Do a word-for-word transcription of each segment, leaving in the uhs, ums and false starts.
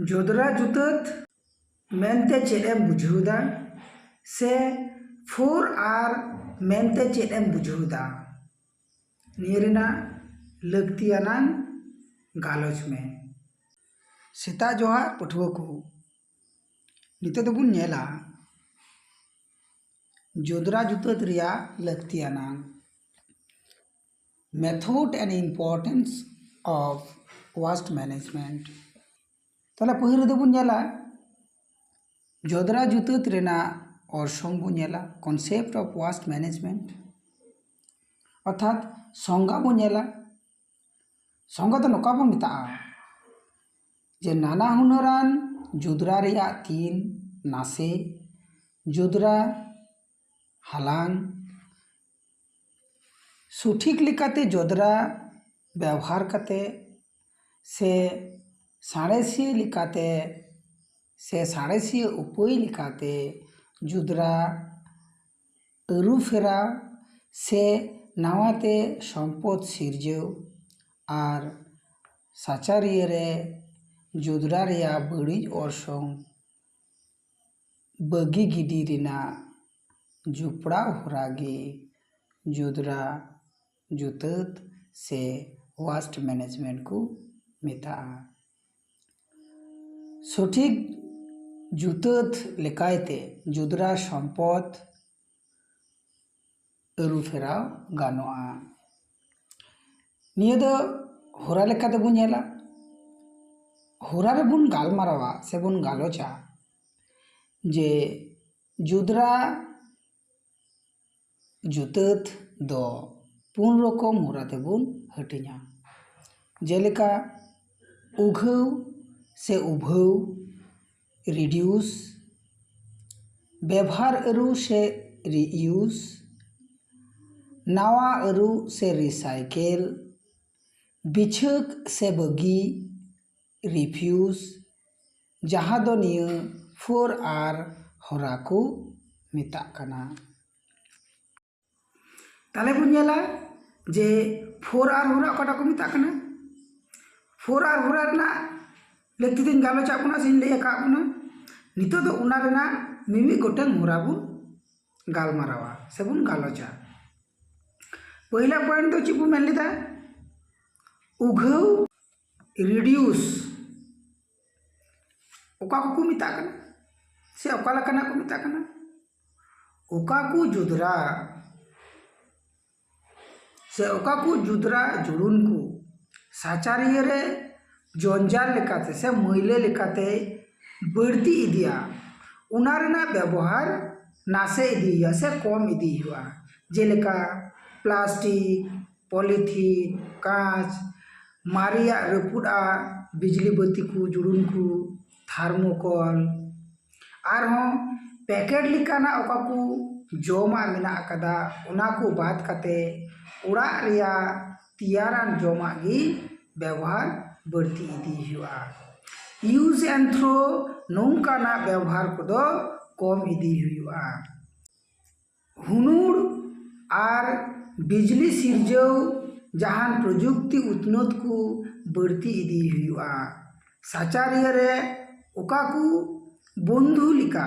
ᱡᱚᱫᱽᱨᱟ ᱡᱩᱛᱟᱹᱛ ᱢᱮᱱᱛᱮ ᱪᱮᱫ ᱮᱢ ᱵᱩᱡᱷᱟᱹᱣ ᱮᱫᱟ? ᱥᱮ ᱯᱷᱳᱨ ᱟᱨ ᱢᱮᱱᱛᱮ ᱪᱮᱫ ᱮᱢ ᱵᱩᱡᱷᱟᱹᱣ ᱮᱫᱟ? ᱱᱤᱭᱟᱹ ᱨᱮᱱᱟᱜ ᱞᱟᱹᱠᱛᱤᱭᱟᱱᱟᱝ ᱜᱟᱞᱚᱪ ᱢᱮ᱾ ᱥᱮᱛᱟᱜ ᱡᱚᱦᱟᱨ ᱯᱟᱹᱴᱷᱩᱣᱟᱹ ᱠᱚ, ᱱᱤᱛᱚᱜ ᱫᱚᱵᱚᱱ ᱧᱮᱞᱟ ᱡᱚᱫᱽᱨᱟ ᱡᱩᱛᱟᱹᱛ ᱨᱮᱭᱟᱜ ᱞᱟᱹᱠᱛᱤᱭᱟᱱᱟᱝ, method and importance of waste management᱾ ᱛᱟᱦᱞᱮ ᱯᱟᱹᱦᱤᱞ ᱨᱮᱫᱚ ᱵᱚᱱ ᱧᱮᱞᱟ ᱡᱚᱫᱽᱨᱟ ᱡᱩᱛᱟᱹᱛ ᱨᱮᱱᱟᱜ ᱚᱨᱥᱚᱝ ᱵᱚᱱ ᱧᱮᱞᱟ, concept of waste management, ᱚᱨᱛᱷᱟᱛ ᱥᱚᱝᱜᱟ ᱵᱚᱱ ᱧᱮᱞᱟ᱾ ᱥᱚᱝᱜᱟ ᱫᱚ ᱱᱚᱝᱠᱟ ᱵᱚᱱ ᱢᱮᱛᱟᱜᱼᱟ ᱡᱮ ᱱᱟᱱᱟ ᱦᱩᱱᱟᱹᱨᱟᱱ ᱡᱚᱫᱽᱨᱟ ᱨᱮᱭᱟᱜ ᱛᱤᱱ ᱱᱟᱥᱮ ᱡᱚᱫᱽᱨᱟ ᱦᱟᱞᱟᱝ, ᱥᱚᱴᱷᱤᱠ ᱞᱮᱠᱟᱛᱮ ᱡᱚᱫᱽᱨᱟ ᱵᱮᱣᱦᱟᱨ ᱠᱟᱛᱮ ᱥᱮ ᱥᱟᱬᱮᱥᱤᱭᱟᱹ ᱞᱮᱠᱟᱛᱮ ᱥᱮ ᱥᱟᱬᱮᱥᱤᱭᱟᱹ ᱩᱯᱟᱹᱭ ᱞᱮᱠᱟᱛᱮ ᱡᱚᱫᱽᱨᱟ ᱟᱹᱨᱩ ᱯᱷᱮᱨᱟᱣ ᱥᱮ ᱱᱟᱣᱟᱛᱮ ᱥᱚᱢᱯᱚᱫ ᱥᱤᱨᱡᱟᱹᱣ ᱟᱨ ᱥᱟᱪᱟᱨᱤᱭᱟᱹ ᱨᱮ ᱡᱚᱫᱽᱨᱟ ᱨᱮᱭᱟᱜ ᱵᱟᱹᱲᱤᱡ ᱚᱨᱥᱚᱝ ᱵᱟᱹᱜᱤ ᱜᱤᱰᱤ ᱨᱮᱱᱟᱜ ᱡᱚᱯᱲᱟᱣ ᱦᱚᱨᱟ ᱜᱮ ᱡᱚᱫᱽᱨᱟ ᱡᱩᱛᱟᱹᱛ ᱥᱮ waste management ᱠᱚ ᱢᱮᱛᱟᱜᱼᱟ᱾ ᱥᱚᱴᱷᱤᱠ ᱡᱩᱛᱟᱹᱛ ᱞᱮᱠᱟᱭᱛᱮ ᱡᱚᱫᱽᱨᱟ ᱥᱚᱢᱯᱚᱫ ᱟᱹᱨᱩ ᱯᱷᱮᱨᱟᱣ ᱜᱟᱱᱚᱜᱼᱟ᱾ ᱱᱤᱭᱟᱹ ᱫᱚ ᱦᱚᱨᱟ ᱞᱮᱠᱟ ᱛᱮᱵᱚᱱ ᱧᱮᱞᱟ᱾ ᱦᱚᱨᱟ ᱨᱮᱵᱚᱱ ᱜᱟᱞᱢᱟᱨᱟᱣᱟ ᱥᱮᱵᱚᱱ ᱜᱟᱞᱚᱪᱟ ᱡᱮ ᱡᱚᱫᱽᱨᱟ ᱡᱩᱛᱟᱹᱛ ᱫᱚ ᱯᱩᱱ ᱨᱚᱠᱚᱢ ᱦᱚᱨᱟ ᱛᱮᱵᱚᱱ ᱦᱟᱹᱴᱤᱧᱟ, ᱡᱮᱞᱮᱠᱟ ᱩᱜᱷᱟᱹᱣ ᱥᱮ ᱩᱵᱷᱟᱹᱣ, reduce, ᱵᱮᱵᱷᱟᱨ ᱟᱹᱨᱩ ᱥᱮ reuse, ᱱᱟᱣᱟ ᱟᱹᱨᱩ ᱥᱮ recycle, ᱵᱤᱪᱷᱟᱹᱠ ᱥᱮ ᱵᱟᱹᱜᱤ, refuse, ᱡᱟᱦᱟᱸ ᱫᱚ ᱱᱤᱭᱟᱹ ᱯᱷᱳᱨ ᱟᱨ ᱦᱚᱨᱟ ᱠᱚ ᱢᱮᱛᱟᱜ ᱠᱟᱱᱟ᱾ ᱛᱟᱦᱞᱮ ᱵᱚᱱ ᱧᱮᱞᱟ ᱡᱮ ᱯᱷᱳᱨ ᱟᱨ ᱦᱚᱨᱟ ᱚᱠᱟᱴᱟᱜ ᱠᱚ ᱢᱮᱛᱟᱜ ᱠᱟᱱᱟ᱾ ᱯᱷᱳᱨ ᱟᱨ ᱦᱚᱨᱟ ᱨᱮᱱᱟᱜ ᱞᱟᱹᱠᱛᱤ ᱛᱤᱧ ᱜᱟᱞᱚᱪᱟᱜ ᱵᱚᱱᱟ ᱥᱮᱧ ᱞᱟᱹᱭ ᱟᱠᱟᱫ ᱵᱚᱱᱟ᱾ ᱱᱤᱛᱚᱜ ᱫᱚ ᱚᱱᱟ ᱨᱮᱱᱟᱜ ᱢᱤᱢᱤᱫ ᱜᱚᱴᱟᱝ ᱦᱚᱨᱟ ᱵᱚᱱ ᱜᱟᱞᱢᱟᱨᱟᱣᱟ ᱥᱮᱵᱚᱱ ᱜᱟᱞᱚᱪᱟ᱾ ᱯᱚᱭᱞᱟ ᱯᱚᱭᱮᱱᱴ ᱫᱚ ᱪᱮᱫ ᱵᱚᱱ ᱢᱮᱱ ᱞᱮᱫᱟ? ᱩᱜᱷᱟᱹᱣ, ᱨᱤᱰᱤᱭᱩᱥ, ᱚᱠᱟ ᱠᱚᱠᱚ ᱢᱮᱛᱟᱜ ᱠᱟᱱᱟ ᱥᱮ ᱚᱠᱟ ᱞᱮᱠᱟᱱᱟᱜ ᱠᱚ ᱢᱮᱛᱟᱜ ᱠᱟᱱᱟ? ᱚᱠᱟ ᱠᱚ ᱡᱩᱫᱽᱨᱟ ᱥᱮ ᱚᱠᱟ ᱠᱚ ᱡᱩᱫᱽᱨᱟ ᱡᱩᱲᱩᱱ ᱠᱚ ᱥᱟᱪᱟᱨᱤᱭᱟᱹ ᱨᱮ ᱡᱚᱧᱡᱟᱞ ᱞᱮᱠᱟᱛᱮ ᱥᱮ ᱢᱟᱹᱭᱞᱟᱹ ᱞᱮᱠᱟᱛᱮ ᱵᱟᱹᱲᱛᱤ ᱤᱫᱤᱜᱼᱟ, ᱚᱱᱟ ᱨᱮᱱᱟᱜ ᱵᱮᱵᱚᱦᱟᱨ ᱱᱟᱥᱮ ᱤᱫᱤ ᱦᱩᱭᱩᱜᱼᱟ ᱥᱮ ᱠᱚᱢ ᱤᱫᱤ ᱦᱩᱭᱩᱜᱼᱟ᱾ ᱡᱮᱞᱮᱠᱟ ᱯᱞᱟᱥᱴᱤᱠ, ᱯᱚᱞᱤᱛᱷᱤᱱ, ᱠᱟᱸᱪ, ᱢᱟᱨᱮᱭᱟᱜ ᱨᱟᱹᱯᱩᱫᱼᱟ, ᱵᱤᱡᱽᱞᱤ ᱵᱟᱹᱛᱤ ᱠᱚ, ᱡᱩᱲᱩᱱ ᱠᱚ, ᱛᱷᱟᱨᱢᱳᱠᱚᱞ, ᱟᱨᱦᱚᱸ ᱯᱮᱠᱮᱴ ᱞᱮᱠᱟᱱᱟᱜ ᱚᱠᱟ ᱠᱚ ᱡᱚᱢᱟᱜ ᱢᱮᱱᱟᱜ ᱟᱠᱟᱫᱟ, ᱚᱱᱟ ᱠᱚ ᱵᱟᱫ ᱠᱟᱛᱮ ᱚᱲᱟᱜ ᱨᱮᱭᱟᱜ ᱛᱮᱭᱟᱨᱟᱱ ᱡᱚᱢᱟᱜ ᱜᱮ ᱵᱮᱵᱚᱦᱟᱨ ᱵᱟᱹᱲᱛᱤ ᱤᱫᱤ ᱦᱩᱭᱩᱜᱼᱟ᱾ Use and throw, ᱱᱚᱝᱠᱟᱱᱟᱜ ᱵᱮᱵᱚᱦᱟᱨ ᱠᱚᱫᱚ ᱠᱚᱢ ᱤᱫᱤ ᱦᱩᱭᱩᱜᱼᱟ᱾ ᱦᱩᱱᱩᱲ ᱟᱨ ᱵᱤᱡᱽᱞᱤ ᱥᱤᱨᱡᱟᱹᱣ ᱡᱟᱦᱟᱱ ᱯᱨᱚᱡᱩᱠᱛᱤ ᱩᱛᱱᱟᱹᱣ ᱠᱚ ᱵᱟᱹᱲᱛᱤ ᱤᱫᱤ ᱦᱩᱭᱩᱜᱼᱟ᱾ ᱥᱟᱪᱟᱨᱤᱭᱟᱹ ᱨᱮ ᱚᱠᱟ ᱠᱚ ᱵᱚᱱᱫᱷᱩ ᱞᱮᱠᱟ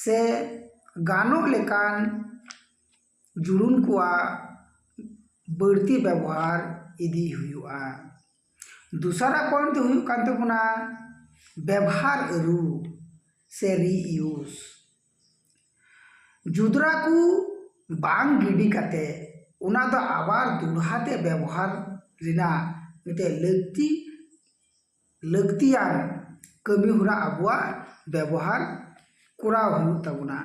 ᱥᱮ ᱜᱟᱱᱚᱜ ᱞᱮᱠᱟᱱ ᱡᱩᱲᱩᱱ ᱠᱚᱣᱟᱜ ᱵᱟᱹᱲᱛᱤ ᱵᱮᱵᱚᱦᱟᱨ ᱤᱫᱤ ᱦᱩᱭᱩᱜᱼᱟ᱾ ᱫᱚᱥᱟᱨᱟᱜ ᱯᱚᱭᱮᱱᱴ ᱫᱚ ᱦᱩᱭᱩᱜ ᱠᱟᱱ ᱛᱟᱵᱚᱱᱟ ᱵᱮᱵᱚᱦᱟᱨ ᱟᱹᱨᱩ ᱥᱮ ᱨᱤᱭᱩᱥ᱾ ᱡᱩᱫᱽᱨᱟ ᱠᱚ ᱵᱟᱝ ᱜᱤᱰᱤ ᱠᱟᱛᱮ ᱚᱱᱟ ᱫᱚ ᱟᱵᱟᱨ ᱫᱚᱦᱲᱟ ᱛᱮ ᱵᱮᱵᱚᱦᱟᱨ ᱨᱮᱱᱟᱜ ᱢᱤᱫᱴᱮᱱ ᱞᱟᱹᱠᱛᱤ, ᱞᱟᱹᱠᱛᱤᱭᱟᱱ ᱠᱟᱹᱢᱤ ᱦᱚᱨᱟ ᱟᱵᱚᱣᱟᱜ ᱵᱮᱵᱚᱦᱟᱨ ᱠᱚᱨᱟᱣ ᱦᱩᱭᱩᱜ ᱛᱟᱵᱚᱱᱟ᱾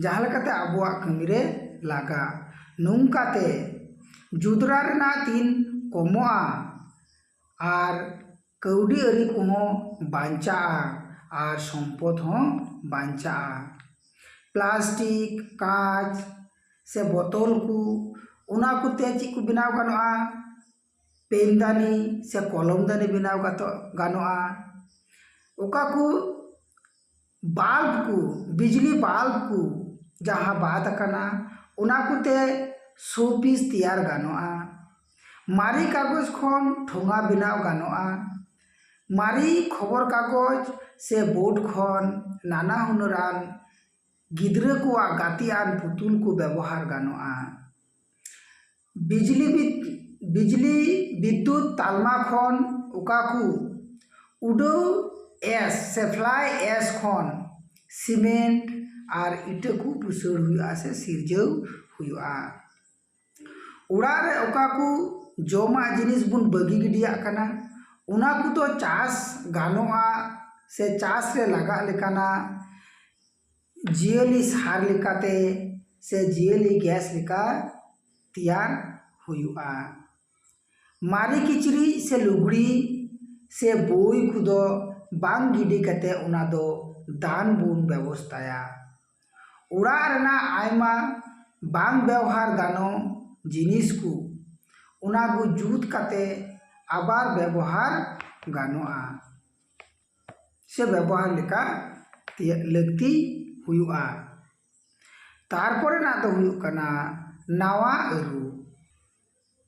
ᱡᱟᱦᱟᱸ ᱞᱮᱠᱟᱛᱮ ᱟᱵᱚᱣᱟᱜ ᱠᱟᱹᱢᱤ ᱨᱮ ᱞᱟᱜᱟ᱾ ᱱᱚᱝᱠᱟᱛᱮ ᱡᱩᱫᱽᱨᱟ ᱨᱮᱱᱟᱜ ᱛᱤᱱ ᱠᱚᱢᱚᱜᱼᱟ ᱟᱨ ᱠᱟᱹᱣᱰᱤ ᱟᱹᱨᱤ ᱠᱚᱦᱚᱸ ᱵᱟᱧᱪᱟᱜᱼᱟ ᱟᱨ ᱥᱚᱢᱯᱚᱫ ᱦᱚᱸ ᱵᱟᱧᱪᱟᱜᱼᱟ᱾ ᱯᱞᱟᱥᱴᱤᱠ, ᱠᱟᱸᱪ ᱥᱮ ᱵᱚᱛᱚᱞ ᱠᱚ, ᱚᱱᱟ ᱠᱚᱛᱮ ᱪᱮᱫ ᱠᱚ ᱵᱮᱱᱟᱣ ᱜᱟᱱᱚᱜᱼᱟ? ᱯᱮᱱᱫᱟᱱᱤ ᱥᱮ ᱠᱚᱞᱚᱢ ᱫᱟᱱᱤ ᱵᱮᱱᱟᱣ ᱠᱟᱛᱮ ᱜᱟᱱᱚᱜᱼᱟ᱾ ᱚᱠᱟ ᱠᱚ ᱵᱟᱞᱵ ᱠᱚ, ᱵᱤᱡᱽᱞᱤ ᱵᱟᱞᱵ ᱠᱚ ᱡᱟᱦᱟᱸ ᱵᱟᱫ ᱟᱠᱟᱱᱟ, ᱚᱱᱟ ᱠᱚᱛᱮ ᱥᱳ ᱯᱤᱥ ᱛᱮᱭᱟᱨ ᱜᱟᱱᱚᱜᱼᱟ᱾ ᱢᱟᱨᱮ ᱠᱟᱜᱚᱡᱽ ᱠᱷᱚᱱ ᱴᱷᱚᱸᱜᱟ ᱵᱮᱱᱟᱣ ᱜᱟᱱᱚᱜᱼᱟ᱾ ᱢᱟᱨᱮ ᱠᱷᱚᱵᱚᱨ ᱠᱟᱜᱚᱡᱽ ᱥᱮ ᱵᱳᱨᱰ ᱠᱷᱚᱱ ᱱᱟᱱᱟ ᱦᱩᱱᱟᱹᱨᱟᱱ ᱜᱤᱫᱽᱨᱟᱹ ᱠᱚᱣᱟᱜ ᱜᱟᱛᱮᱜ ᱟᱱ ᱯᱩᱛᱩᱞ ᱠᱚ ᱵᱮᱵᱚᱦᱟᱨ ᱜᱟᱱᱚᱜᱼᱟ᱾ ᱵᱤᱡᱽᱞᱤ ᱵᱤᱫ-, ᱵᱤᱡᱽᱞᱤ ᱵᱤᱫᱽᱭᱩᱛ ᱛᱟᱞᱢᱟ ᱠᱷᱚᱱ ᱚᱠᱟ ᱠᱚ ᱩᱰᱟᱹᱣ ᱮᱥ ᱥᱮ ᱯᱷᱞᱟᱭ ᱮᱥ ᱠᱷᱚᱱ ᱥᱤᱢᱮᱱᱴ ᱟᱨ ᱤᱴᱟᱹ ᱠᱚ ᱵᱩᱥᱟᱹᱲ ᱦᱩᱭᱩᱜᱼᱟ ᱥᱮ ᱥᱤᱨᱡᱟᱹᱣ ᱦᱩᱭᱩᱜᱼᱟ᱾ ᱚᱲᱟᱜ ᱨᱮ ᱚᱠᱟ ᱠᱚ ᱡᱚᱢᱟᱜ ᱡᱤᱱᱤᱥ ᱵᱚᱱ ᱵᱟᱹᱜᱤ ᱜᱤᱰᱤᱭᱟᱜ ᱠᱟᱱᱟ, ᱚᱱᱟ ᱠᱚᱫᱚ ᱪᱟᱥ ᱜᱟᱱᱚᱜᱼᱟ ᱥᱮ ᱪᱟᱥ ᱨᱮ ᱞᱟᱜᱟᱜ ᱞᱮᱠᱟᱱᱟᱜ ᱡᱤᱭᱟᱹᱞᱤ ᱥᱟᱨ ᱞᱮᱠᱟᱛᱮ ᱥᱮ ᱡᱤᱭᱟᱹᱞᱤ ᱜᱮᱥ ᱞᱮᱠᱟ ᱛᱮᱭᱟᱨ ᱦᱩᱭᱩᱜᱼᱟ᱾ ᱢᱟᱨᱮ ᱠᱤᱪᱨᱤᱡ ᱥᱮ ᱞᱩᱜᱽᱲᱤ ᱥᱮ ᱵᱳᱭ ᱠᱚᱫᱚ ᱵᱟᱝ ᱜᱤᱰᱤ ᱠᱟᱛᱮ ᱚᱱᱟ ᱫᱚ ᱫᱟᱱ ᱵᱚᱱ ᱵᱮᱵᱚᱥᱛᱟᱭᱟ᱾ ᱚᱲᱟᱜ ᱨᱮᱱᱟᱜ ᱟᱭᱢᱟ ᱵᱟᱝ ᱵᱮᱣᱦᱟᱨ ᱜᱟᱱᱚᱜ ᱡᱤᱱᱤᱥ ᱠᱚ, ᱚᱱᱟ ᱠᱚ ᱡᱩᱛ ᱠᱟᱛᱮ ᱟᱵᱟᱨ ᱵᱮᱵᱚᱦᱟᱨ ᱜᱟᱱᱚᱜᱼᱟ ᱥᱮ ᱵᱮᱵᱚᱦᱟᱨ ᱞᱮᱠᱟ ᱛᱮᱭᱟᱜ ᱞᱟᱹᱠᱛᱤ ᱦᱩᱭᱩᱜᱼᱟ᱾ ᱛᱟᱨᱯᱚᱨᱮᱱᱟᱜ ᱫᱚ ᱦᱩᱭᱩᱜ ᱠᱟᱱᱟ ᱱᱟᱣᱟ ᱟᱹᱨᱩ,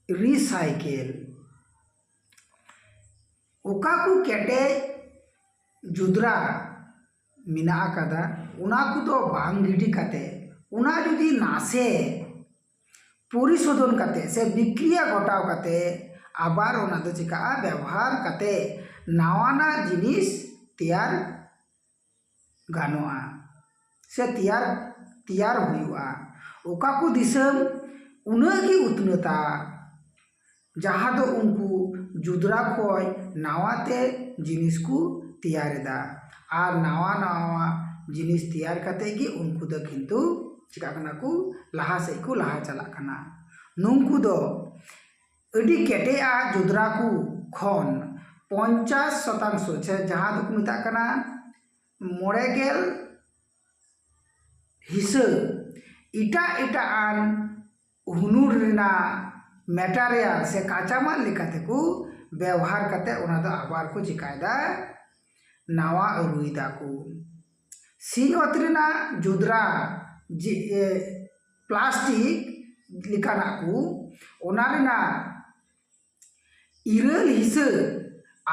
ᱨᱤᱥᱟᱭᱠᱮᱞ᱾ ᱚᱠᱟ ᱠᱚ ᱠᱮᱴᱮᱡ ᱡᱩᱫᱽᱨᱟ ᱢᱮᱱᱟᱜ ᱟᱠᱟᱫᱟ, ᱚᱱᱟ ᱠᱚᱫᱚ ᱵᱟᱝ ᱜᱤᱰᱤ ᱠᱟᱛᱮ, ᱚᱱᱟ ᱡᱩᱫᱤ ᱱᱟᱥᱮ ᱯᱚᱨᱤᱥᱳᱫᱷᱚᱱ ᱠᱟᱛᱮ ᱥᱮ ᱵᱤᱠᱨᱤᱭᱟ ᱜᱷᱚᱴᱟᱣ ᱠᱟᱛᱮ, ᱟᱵᱟᱨ ᱚᱱᱟ ᱫᱚ ᱪᱤᱠᱟᱹᱜᱼᱟ, ᱵᱮᱵᱚᱦᱟᱨ ᱠᱟᱛᱮ ᱱᱟᱣᱟᱱᱟᱜ ᱡᱤᱱᱤᱥ ᱛᱮᱭᱟᱨ ᱜᱟᱱᱚᱜᱼᱟ ᱥᱮ ᱛᱮᱭᱟᱨ, ᱛᱮᱭᱟᱨ ᱦᱩᱭᱩᱜᱼᱟ᱾ ᱚᱠᱟ ᱠᱚ ᱫᱤᱥᱚᱢ ᱩᱱᱟᱹᱜ ᱜᱮ ᱩᱛᱱᱟᱹᱛᱟ, ᱡᱟᱦᱟᱸ ᱫᱚ ᱩᱱᱠᱩ ᱡᱩᱫᱽᱨᱟ ᱠᱷᱚᱱ ᱱᱟᱣᱟ ᱛᱮ ᱡᱤᱱᱤᱥ ᱠᱚ ᱛᱮᱭᱟᱨ ᱮᱫᱟ ᱟᱨ ᱱᱟᱣᱟ ᱱᱟᱣᱟ ᱡᱤᱱᱤᱥ ᱛᱮᱭᱟᱨ ᱠᱟᱛᱮ ᱜᱮ ᱩᱱᱠᱩ ᱫᱚ ᱠᱤᱱᱛᱩ ᱪᱤᱠᱟᱹᱜ ᱠᱟᱱᱟ ᱠᱚ, ᱞᱟᱦᱟ ᱥᱮᱫ ᱠᱚ ᱞᱟᱦᱟ ᱪᱟᱞᱟᱜ ᱠᱟᱱᱟ᱾ ᱱᱩᱝᱠᱩ ᱫᱚ ᱟᱹᱰᱤ ᱠᱮᱴᱮᱡᱼᱟ ᱡᱩᱫᱽᱨᱟ ᱠᱚ ᱠᱷᱚᱱ ᱯᱚᱧᱪᱟᱥ ᱥᱚᱛᱟᱝᱥᱚ ᱥᱮ ᱡᱟᱦᱟᱸ ᱫᱚᱠᱚ ᱢᱮᱛᱟᱜ ᱠᱟᱱᱟ ᱢᱚᱬᱮ ᱜᱮᱞ ᱦᱤᱥᱟᱹ ᱮᱴᱟᱜ ᱮᱴᱟᱜ ᱟᱱ ᱦᱩᱱᱩᱨ ᱨᱮᱱᱟᱜ ᱢᱮᱴᱟᱨᱤᱭᱟᱞ ᱥᱮ ᱠᱟᱸᱪᱟᱢᱟᱞ ᱞᱮᱠᱟᱛᱮ ᱠᱚ ᱵᱮᱣᱦᱟᱨ ᱠᱟᱛᱮ ᱚᱱᱟ ᱫᱚ ᱟᱵᱟᱨ ᱠᱚ ᱪᱤᱠᱟᱭᱮᱫᱟ, ᱱᱟᱣᱟ ᱟᱹᱨᱩᱭ ᱫᱟᱠᱚ᱾ ᱥᱤᱧᱚᱛ ᱨᱮᱱᱟᱜ ᱡᱩᱫᱽᱨᱟ ᱡᱮ, ᱮ, ᱯᱞᱟᱥᱴᱤᱠ ᱞᱮᱠᱟᱱᱟᱜ ᱠᱚ, ᱚᱱᱟ ᱨᱮᱱᱟᱜ ᱤᱨᱟᱹᱞ ᱦᱤᱥᱟᱹ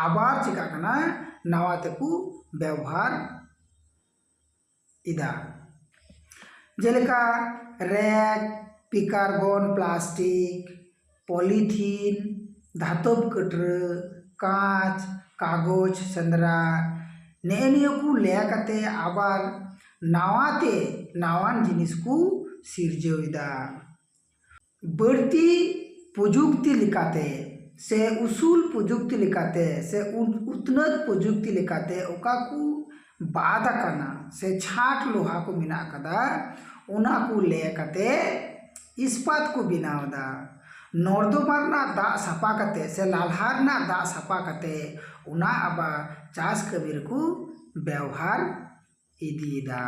ᱟᱵᱟᱨ ᱪᱤᱠᱟᱹᱜ ᱠᱟᱱᱟ, ᱱᱟᱣᱟ ᱛᱮᱠᱚ ᱵᱮᱵᱚᱦᱟᱨ ᱮᱫᱟ᱾ ᱡᱮᱞᱮᱠᱟ ᱨᱮᱠ, ᱯᱤᱠᱟᱨᱵᱚᱱ, ᱯᱞᱟᱥᱴᱤᱠ, ᱯᱚᱞᱤᱛᱷᱤᱱ, ᱫᱷᱟᱛᱚᱵ ᱠᱟᱹᱴᱨᱟᱹ, ᱠᱟᱸᱪ, ᱠᱟᱜᱚᱡᱽ, ᱥᱮᱸᱫᱽᱨᱟ, ᱱᱮᱜᱼᱮ ᱱᱤᱭᱟᱹ ᱠᱚ ᱞᱮ ᱠᱟᱛᱮ ᱟᱵᱟᱨ ᱱᱟᱣᱟ ᱛᱮ ᱱᱟᱣᱟᱱ ᱡᱤᱱᱤᱥ ᱠᱚ ᱥᱤᱨᱡᱟᱹᱣ ᱮᱫᱟ᱾ ᱵᱟᱹᱲᱛᱤ ᱯᱨᱚᱡᱩᱠᱛᱤ ᱞᱮᱠᱟᱛᱮ ᱥᱮ ᱩᱥᱩᱞ ᱯᱨᱚᱡᱩᱠᱛᱤ ᱞᱮᱠᱟᱛᱮ ᱥᱮ ᱩᱛ-, ᱩᱛᱱᱟᱹᱛ ᱯᱨᱚᱡᱩᱠᱛᱤ ᱞᱮᱠᱟᱛᱮ ᱚᱠᱟ ᱠᱚ ᱵᱟᱫ ᱟᱠᱟᱱᱟ ᱥᱮ ᱪᱷᱟᱴ ᱞᱳᱦᱟ ᱠᱚ ᱢᱮᱱᱟᱜ ᱟᱠᱟᱫᱟ, ᱚᱱᱟ ᱠᱚ ᱞᱮ ᱠᱟᱛᱮ ᱤᱥᱯᱟᱛ ᱠᱚ ᱵᱮᱱᱟᱣ ᱮᱫᱟ᱾ ᱱᱚᱨᱫᱚᱢᱟ ᱨᱮᱱᱟᱜ ᱫᱟᱜ ᱥᱟᱯᱷᱟ ᱠᱟᱛᱮ ᱥᱮ ᱞᱟᱞᱦᱟ ᱨᱮᱱᱟᱜ ᱫᱟᱜ ᱥᱟᱯᱷᱟ ᱠᱟᱛᱮ ᱚᱱᱟ ᱟᱵᱟᱨ ᱪᱟᱥ ᱠᱟᱹᱢᱤ ᱨᱮᱠᱚ ᱵᱮᱣᱦᱟᱨ ᱤᱫᱤᱭᱮᱫᱟ᱾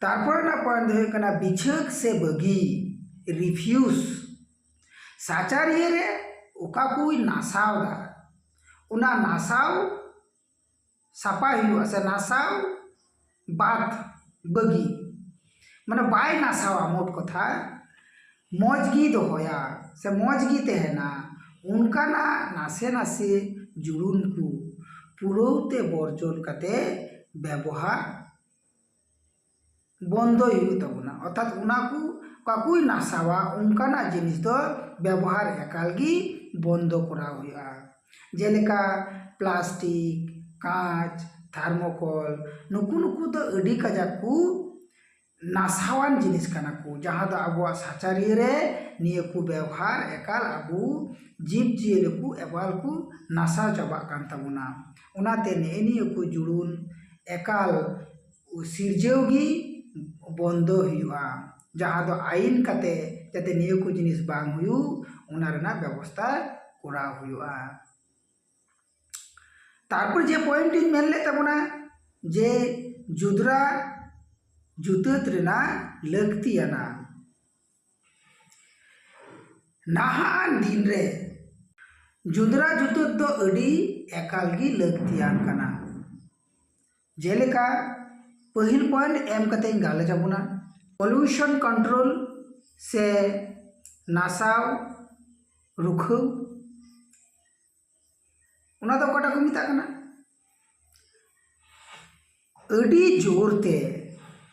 ᱛᱟᱨᱯᱚᱨᱮ ᱨᱮᱱᱟᱜ ᱯᱚᱭᱮᱱᱴ ᱫᱚ ᱦᱩᱭᱩᱜ ᱠᱟᱱᱟ ᱵᱤᱪᱷᱟᱹᱠ ᱥᱮ ᱵᱟᱹᱜᱤ, ᱨᱤᱯᱷᱤᱭᱩᱥ᱾ ᱥᱟᱪᱟᱨᱤᱭᱟᱹ ᱨᱮ ᱚᱠᱟ ᱠᱚᱭ ᱱᱟᱥᱟᱣ ᱮᱫᱟ, ᱚᱱᱟ ᱱᱟᱥᱟᱣ ᱥᱟᱯᱷᱟᱭ ᱦᱩᱭᱩᱜᱼᱟ ᱥᱮ ᱱᱟᱥᱟᱣ ᱵᱟᱫ ᱵᱟᱹᱜᱤ, ᱢᱟᱱᱮ ᱵᱟᱭ ᱱᱟᱥᱟᱣᱟ, ᱢᱳᱴ ᱠᱚᱛᱷᱟ ᱢᱚᱡᱽ ᱜᱮ ᱫᱚᱦᱚᱭᱟ ᱥᱮ ᱢᱚᱡᱽ ᱜᱮ ᱛᱟᱦᱮᱱᱟ, ᱚᱱᱠᱟᱱᱟᱜ ᱱᱟᱥᱮ ᱱᱟᱥᱮ ᱡᱩᱲᱩᱱ ᱠᱚ ᱯᱩᱨᱟᱹᱣ ᱛᱮ ᱵᱚᱨᱡᱚᱱ ᱠᱟᱛᱮ ᱵᱮᱵᱚᱦᱟᱨ ᱵᱚᱱᱫᱚᱭ ᱦᱩᱭᱩᱜ ᱛᱟᱵᱚᱱᱟ᱾ ᱚᱨᱛᱷᱟᱛ ᱚᱱᱟ ᱠᱚ ᱚᱠᱟ ᱠᱚᱭ ᱱᱟᱥᱟᱣᱟ, ᱚᱱᱠᱟᱱᱟᱜ ᱡᱤᱱᱤᱥ ᱫᱚ ᱵᱮᱵᱚᱦᱟᱨ ᱮᱠᱟᱞ ᱜᱮ ᱵᱚᱱᱫᱚ ᱠᱚᱨᱟᱣ ᱦᱩᱭᱩᱜᱼᱟ᱾ ᱡᱮᱞᱮᱠᱟ ᱯᱞᱟᱥᱴᱤᱠ, ᱠᱟᱸᱪ, ᱛᱷᱟᱨᱢᱳᱠᱚᱞ, ᱱᱩᱠᱩ ᱱᱩᱠᱩ ᱫᱚ ᱟᱹᱰᱤ ᱠᱟᱡᱟᱠ ᱠᱚ ᱱᱟᱥᱟᱣᱟᱱ ᱡᱤᱱᱤᱥ ᱠᱟᱱᱟ ᱠᱚ, ᱡᱟᱦᱟᱸ ᱫᱚ ᱟᱵᱚᱣᱟᱜ ᱥᱟᱪᱟᱨᱤᱭᱟᱹ ᱨᱮ ᱱᱤᱭᱟᱹ ᱠᱚ ᱵᱮᱣᱦᱟᱨ ᱮᱠᱟᱞ ᱟᱵᱚ ᱡᱤᱵᱽ ᱡᱤᱭᱟᱹᱞᱤ ᱠᱚ ᱮᱵᱟᱞ ᱠᱚ ᱱᱟᱥᱟᱣ ᱪᱟᱵᱟᱜ ᱠᱟᱱ ᱛᱟᱵᱚᱱᱟ᱾ ᱚᱱᱟᱛᱮ ᱱᱮᱜᱼᱮ ᱱᱤᱭᱟᱹ ᱠᱚ ᱡᱩᱲᱩᱱ ᱮᱠᱟᱞ ᱥᱤᱨᱡᱟᱹᱣ ᱜᱮ ᱵᱚᱱᱫᱚ ᱦᱩᱭᱩᱜᱼᱟ, ᱡᱟᱦᱟᱸ ᱫᱚ ᱟᱹᱭᱤᱱ ᱠᱟᱛᱮ ᱡᱟᱛᱮ ᱱᱤᱭᱟᱹ ᱠᱚ ᱡᱤᱱᱤᱥ ᱵᱟᱝ ᱦᱩᱭᱩᱜ, ᱚᱱᱟ ᱨᱮᱱᱟᱜ ᱵᱮᱵᱚᱥᱛᱷᱟ ᱠᱚᱨᱟᱣ ᱦᱩᱭᱩᱜᱼᱟ᱾ ᱛᱟᱨᱯᱚᱨ ᱡᱮ ᱯᱚᱭᱮᱱᱴ ᱤᱧ ᱢᱮᱱ ᱞᱮᱫ ᱛᱟᱵᱚᱱᱟ ᱡᱮ ᱡᱩᱫᱽᱨᱟ ᱡᱩᱛᱟᱹᱛ ᱨᱮᱱᱟᱜ ᱞᱟᱹᱠᱛᱤᱭᱟᱱᱟ᱾ ᱱᱟᱦᱟᱜ ᱫᱤᱱ ᱨᱮ ᱡᱩᱫᱽᱨᱟ ᱡᱩᱛᱟᱹᱛ ᱫᱚ ᱟᱹᱰᱤ ᱮᱠᱟᱞ ᱜᱮ ᱞᱟᱹᱠᱛᱤᱭᱟᱱ ᱠᱟᱱᱟ᱾ ᱡᱮᱞᱮᱠᱟ ᱯᱟᱹᱦᱤᱞ ᱯᱚᱭᱮᱱᱴ ᱮᱢ ᱠᱟᱛᱮᱧ ᱜᱟᱞᱚᱪ ᱟᱵᱚᱱᱟ, ᱯᱚᱞᱤᱭᱩᱥᱚᱱ ᱠᱚᱱᱴᱨᱳᱞ ᱥᱮ ᱱᱟᱥᱟᱣ ᱨᱩᱠᱷᱟᱹᱣ, ᱚᱱᱟ ᱫᱚ ᱚᱠᱟᱴᱟᱜ ᱠᱚ ᱢᱮᱛᱟᱜ ᱠᱟᱱᱟ? ᱟᱹᱰᱤ ᱡᱳᱨ ᱛᱮ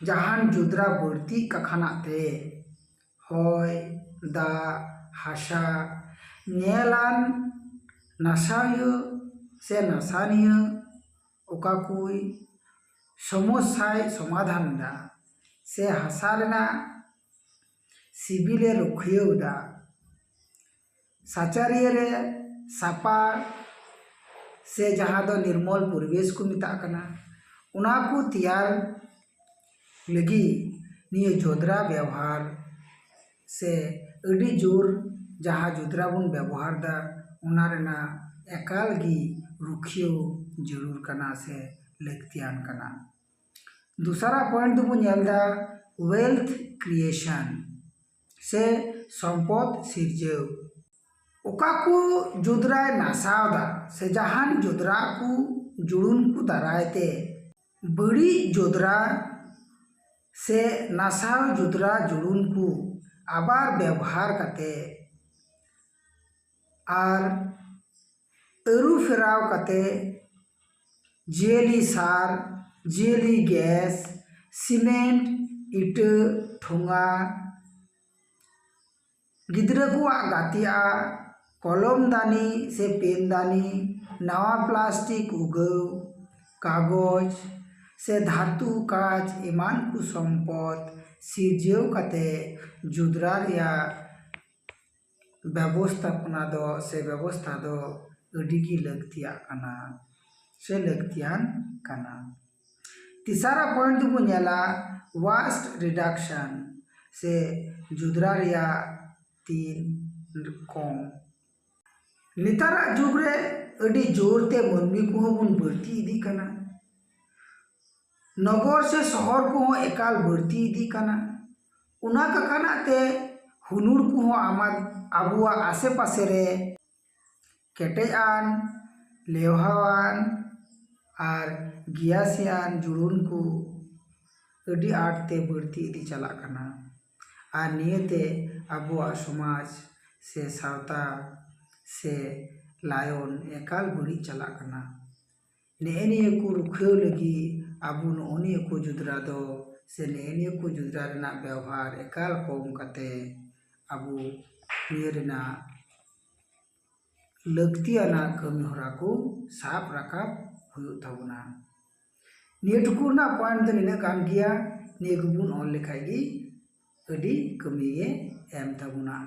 ᱡᱟᱦᱟᱱ ᱡᱚᱫᱽᱨᱟ ᱵᱟᱹᱲᱛᱤᱜ ᱠᱟᱠᱷᱟᱱᱟᱜ ᱛᱮ ᱦᱚᱭ, ᱫᱟᱜ, ᱦᱟᱥᱟ, ᱧᱮᱞᱟᱱ ᱱᱟᱥᱟᱣᱤᱭᱟᱹ ᱥᱮ ᱱᱟᱥᱟᱱᱤᱭᱟᱹ ᱚᱠᱟ ᱠᱚᱭ ᱥᱚᱢᱚᱥᱥᱟᱭ ᱥᱚᱢᱟᱫᱷᱟᱱ ᱮᱫᱟ ᱥᱮ ᱦᱟᱥᱟ ᱨᱮᱱᱟᱜ ᱥᱤᱵᱤᱞᱮ ᱨᱩᱠᱷᱤᱭᱟᱹᱣ ᱮᱫᱟ, ᱥᱟᱪᱟᱨᱤᱭᱟᱹ ᱨᱮ ᱥᱟᱯᱟ ᱥᱮ ᱡᱟᱦᱟᱸ ᱫᱚ ᱱᱤᱨᱢᱚᱞ ᱯᱚᱨᱤᱵᱮᱥ ᱠᱚ ᱢᱮᱛᱟᱜ ᱠᱟᱱᱟ, ᱚᱱᱟ ᱠᱚ ᱛᱮᱭᱟᱨ ᱞᱟᱹᱜᱤᱫ ᱱᱤᱭᱟᱹ ᱡᱚᱫᱽᱨᱟ ᱵᱮᱣᱦᱟᱨ ᱥᱮ ᱟᱹᱰᱤ ᱡᱳᱨ ᱡᱟᱦᱟᱸ ᱡᱚᱫᱽᱨᱟ ᱵᱚᱱ ᱵᱮᱵᱚᱦᱟᱨ ᱮᱫᱟ, ᱚᱱᱟ ᱨᱮᱱᱟᱜ ᱮᱠᱟᱞ ᱜᱮ ᱨᱩᱠᱷᱤᱭᱟᱹᱣ ᱡᱟᱹᱨᱩᱲ ᱠᱟᱱᱟ ᱥᱮ ᱞᱟᱹᱠᱛᱤᱭᱟᱱ ᱠᱟᱱᱟ᱾ ᱫᱚᱥᱟᱨᱟᱜ ᱯᱚᱭᱮᱱᱴ ᱫᱚᱵᱚᱱ ᱧᱮᱞ ᱮᱫᱟ wealth creation ᱥᱮ ᱥᱚᱢᱯᱚᱫ ᱥᱤᱨᱡᱟᱹᱣ᱾ ᱚᱠᱟ ᱠᱚ ᱡᱚᱫᱽᱨᱟᱭ ᱱᱟᱥᱟᱣ ᱮᱫᱟ ᱥᱮ ᱡᱟᱦᱟᱱ ᱡᱚᱫᱽᱨᱟ ᱠᱚ ᱡᱩᱲᱩᱱ ᱠᱚ ᱫᱟᱨᱟᱭ ᱛᱮ ᱵᱟᱹᱲᱤᱡ ᱡᱚᱫᱽᱨᱟ ᱥᱮ ᱱᱟᱥᱟᱣ ᱡᱚᱫᱽᱨᱟ ᱡᱩᱲᱩᱱ ᱠᱚ ᱟᱵᱟᱨ ᱵᱮᱵᱚᱦᱟᱨ ᱠᱟᱛᱮ ᱟᱨ ᱟᱹᱨᱩ ᱯᱷᱮᱨᱟᱣ ᱠᱟᱛᱮ ᱡᱤᱭᱟᱹᱞᱤ ᱥᱟᱨ, ᱡᱤᱭᱟᱹᱞᱤ ᱜᱮᱥ, ᱥᱤᱢᱮᱱᱴ, ᱤᱴᱟᱹ, ᱴᱷᱚᱸᱜᱟ, ᱜᱤᱫᱽᱨᱟᱹ ᱠᱚᱣᱟᱜ ᱜᱟᱛᱮᱜᱼᱟ, ᱠᱚᱞᱚᱢ ᱫᱟᱱᱤ ᱥᱮ ᱯᱮᱱ ᱫᱟᱱᱤ, ᱱᱟᱣᱟ ᱯᱞᱟᱥᱴᱤᱠ ᱩᱜᱟᱹᱣ, ᱠᱟᱜᱚᱡᱽ ᱥᱮ ᱫᱷᱟᱹᱛᱩ ᱠᱟᱸᱪ ᱮᱢᱟᱱ ᱠᱚ ᱥᱚᱢᱯᱚᱫ ᱥᱤᱨᱡᱟᱹᱣ ᱠᱟᱛᱮ ᱡᱚᱫᱽᱨᱟ ᱨᱮᱭᱟᱜ ᱵᱮᱵᱚᱥᱛᱷᱟᱯᱚᱱᱟ ᱫᱚ ᱥᱮ ᱵᱮᱵᱚᱥᱛᱷᱟ ᱫᱚ ᱟᱹᱰᱤ ᱜᱮ ᱞᱟᱹᱠᱛᱤᱭᱟᱜ ᱠᱟᱱᱟ ᱥᱮ ᱞᱟᱹᱠᱛᱤᱭᱟᱱ ᱠᱟᱱᱟ᱾ ᱛᱮᱥᱟᱨᱟᱜ ᱯᱚᱭᱮᱱᱴ ᱫᱚᱵᱚᱱ ᱧᱮᱞᱟ waste reduction ᱥᱮ ᱡᱚᱫᱽᱨᱟ ᱨᱮᱭᱟᱜ ᱛᱤᱱ ᱠᱚᱢ᱾ ᱱᱮᱛᱟᱨᱟᱜ ᱡᱩᱜᱽ ᱨᱮ ᱟᱹᱰᱤ ᱡᱳᱨ ᱛᱮ ᱢᱟᱹᱱᱢᱤ ᱠᱚᱦᱚᱸ ᱵᱚᱱ ᱵᱟᱹᱲᱛᱤ ᱤᱫᱤᱜ ᱠᱟᱱᱟ᱾ ᱱᱚᱜᱚᱨ ᱥᱮ ᱥᱚᱦᱚᱨ ᱠᱚᱦᱚᱸ ᱮᱠᱟᱞ ᱵᱟᱹᱲᱛᱤ ᱤᱫᱤᱜ ᱠᱟᱱᱟ᱾ ᱚᱱᱟ ᱠᱟᱠᱷᱟᱱᱟᱜ ᱛᱮ ᱦᱩᱱᱩᱲ ᱠᱚᱦᱚᱸ ᱟᱢᱟᱜ, ᱟᱵᱚᱣᱟᱜ ᱟᱥᱮ ᱯᱟᱥᱮ ᱨᱮ ᱠᱮᱴᱮᱡ ᱟᱱ, ᱞᱮᱣᱦᱟᱣᱟᱱ ᱟᱨ ᱜᱤᱭᱟᱥᱤᱭᱟᱱ ᱡᱩᱲᱩᱱ ᱠᱚ ᱟᱹᱰᱤ ᱟᱸᱴ ᱛᱮ ᱵᱟᱹᱲᱛᱤ ᱤᱫᱤ ᱪᱟᱞᱟᱜ ᱠᱟᱱᱟ᱾ ᱟᱨ ᱱᱤᱭᱟᱹᱛᱮ ᱟᱵᱚᱣᱟᱜ ᱥᱚᱢᱟᱡᱽ ᱥᱮ ᱥᱟᱶᱛᱟ ᱥᱮ ᱞᱟᱭᱚᱱ ᱮᱠᱟᱞ ᱵᱟᱹᱲᱤᱡ ᱪᱟᱞᱟᱜ ᱠᱟᱱᱟ᱾ ᱱᱮᱜᱼᱮ ᱱᱤᱭᱟᱹ ᱠᱚ ᱨᱩᱠᱷᱤᱭᱟᱹᱣ ᱞᱟᱹᱜᱤᱫ ᱟᱵᱚ ᱱᱚᱜᱼᱚ ᱱᱤᱭᱟᱹ ᱠᱚ ᱡᱩᱫᱽᱨᱟ ᱫᱚ ᱥᱮ ᱱᱮᱜᱼᱮ ᱱᱤᱭᱟᱹ ᱠᱚ ᱡᱩᱫᱽᱨᱟ ᱨᱮᱱᱟᱜ ᱵᱮᱣᱦᱟᱨ ᱮᱠᱟᱞ ᱠᱚᱢ ᱠᱟᱛᱮ ᱟᱵᱚ ᱱᱤᱭᱟᱹ ᱨᱮᱱᱟᱜ ᱞᱟᱹᱠᱛᱤᱭᱟᱱᱟᱜ ᱠᱟᱹᱢᱤ ᱦᱚᱨᱟ ᱠᱚ ᱥᱟᱵ ᱨᱟᱠᱟᱵ ᱦᱩᱭᱩᱜ ᱛᱟᱵᱚᱱᱟ᱾ ᱱᱤᱭᱟᱹ ᱴᱩᱠᱩ ᱨᱮᱱᱟᱜ point ᱫᱚ ᱱᱤᱱᱟᱹᱜ ᱠᱟᱱ ᱜᱮᱭᱟ᱾ ᱱᱤᱭᱟᱹ ᱠᱚᱵᱚᱱ ᱚᱞ ᱞᱮᱠᱷᱟᱡ ᱜᱮ ᱟᱹᱰᱤ ᱠᱟᱹᱢᱤ ᱜᱮ ᱮᱢ ᱛᱟᱵᱚᱱᱟ᱾